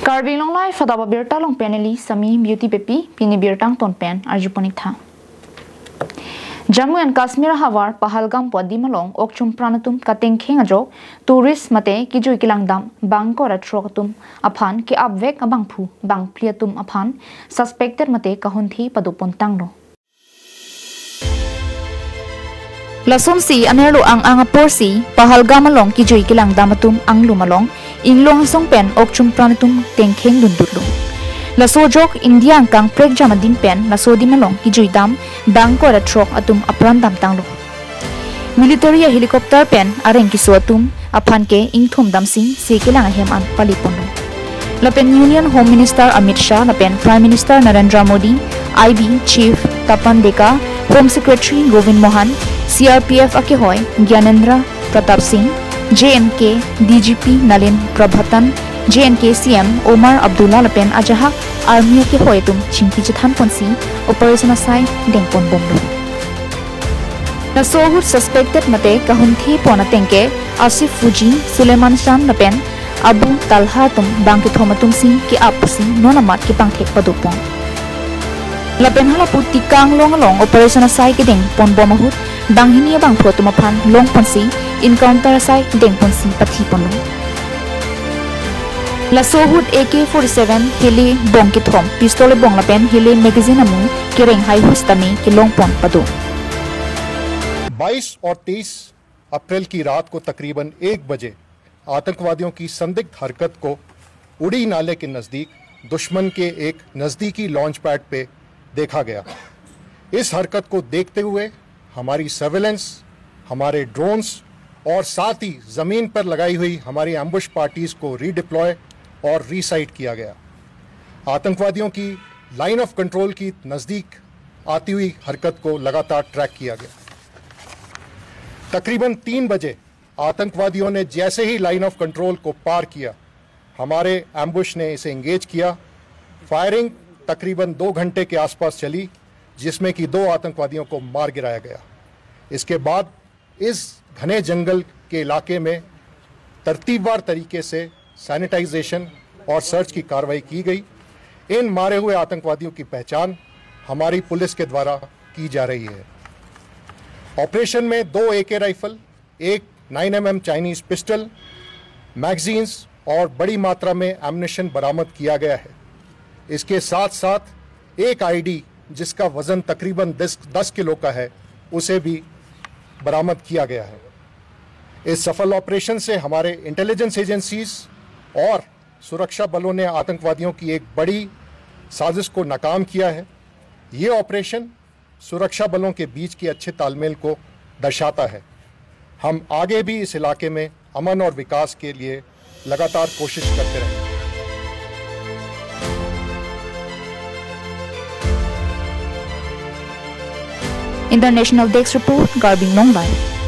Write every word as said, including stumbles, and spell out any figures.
Karbi Anglong Live adap abirta along pen neli Sami Beauty Beypi, pini birta angton pen arjupon-ik tha. Jammu and Kashmir ahavar Pahalgam pu adim along okchum pran atum katengkheng ajok tourist mate kejui kelangdam bangkor athrok atum aphan ke-apvek abangphu bangphli atum aphan suspected mate kahundhe padopon tanglo. Lasonsi anerlo ang-ang apor si Pahalgam along kejui kelangdam atum anglum along inglong asong pen okchum pran atum tengkheng dundutlo. Laso ajok India angkang prekjam adim pen laso adim along kejui dam bangkor athrok atum apran damtanglo. Military a helicopter pen areng keso atum aphan ke ingthum damsi se kelang ahem an paleponlo. Lapen Union Home Minister Amit Shah lapen Prime Minister Narendra Modi, I B Chief Tapan Deka, Home Secretary Govind Mohan, C R P F akehoi Gyanendra Pratap Singh, J N K D G P Nalin Prabhatan, J N K C M Omar Abdullah lapen ajahak army akehoi atum chingki chethanponsi operation asai dengponbomlo. Laso ahut suspected mate kahundhepon ateng ke Asif Fuji, Suleiman Shan lapen Abu Talha atum bang kethom atum si ke-ap pusi non amat kepangthek padopon. Lapen halapu Tikang long along operation asai kedengponbom ahut banghini abangphu atum aphan longponsi encounter asai dengponsi pathiponlo. Laso ahut A K forty-seven hele bong kethom, pistol ebong lapen hele magazine amu kereng haihus tame kelongpon pado. बाईस और तेईस अप्रैल की रात को तकरीबन एक बजे आतंकवादियों की संदिग्ध हरकत को उड़ी नाले के नज़दीक दुश्मन के एक नज़दीकी लॉन्च पैड पे देखा गया। इस हरकत को देखते हुए हमारी सर्विलेंस, हमारे ड्रोन्स और साथ ही ज़मीन पर लगाई हुई हमारी एम्बुश पार्टीज को रीडिप्लॉय और रीसाइट किया गया। आतंकवादियों की लाइन ऑफ कंट्रोल की नज़दीक आती हुई हरकत को लगातार ट्रैक किया गया। तकरीबन तीन बजे आतंकवादियों ने जैसे ही लाइन ऑफ कंट्रोल को पार किया, हमारे एम्बुश ने इसे एंगेज किया। फायरिंग तकरीबन दो घंटे के आसपास चली, जिसमें कि दो आतंकवादियों को मार गिराया गया। इसके बाद इस घने जंगल के इलाके में तरतीबवार तरीके से सैनिटाइजेशन और सर्च की कार्रवाई की गई। इन मारे हुए आतंकवादियों की पहचान हमारी पुलिस के द्वारा की जा रही है। ऑपरेशन में दो A K राइफल, एक nine M M chinese pistol, magazines और बड़ी मात्रा में एम्युनिशन बरामद किया गया है। इसके साथ साथ एक आईडी, जिसका वजन तकरीबन दस, दस किलो का है, उसे भी बरामद किया गया है। इस सफल ऑपरेशन से हमारे इंटेलिजेंस एजेंसीज और सुरक्षा बलों ने आतंकवादियों की एक बड़ी साजिश को नाकाम किया है। ये ऑपरेशन सुरक्षा बलों के बीच के अच्छे तालमेल को दर्शाता है। हम आगे भी इस इलाके में अमन और विकास के लिए लगातार कोशिश करते रहेंगे। International Desk Report, Karbi Anglong Live.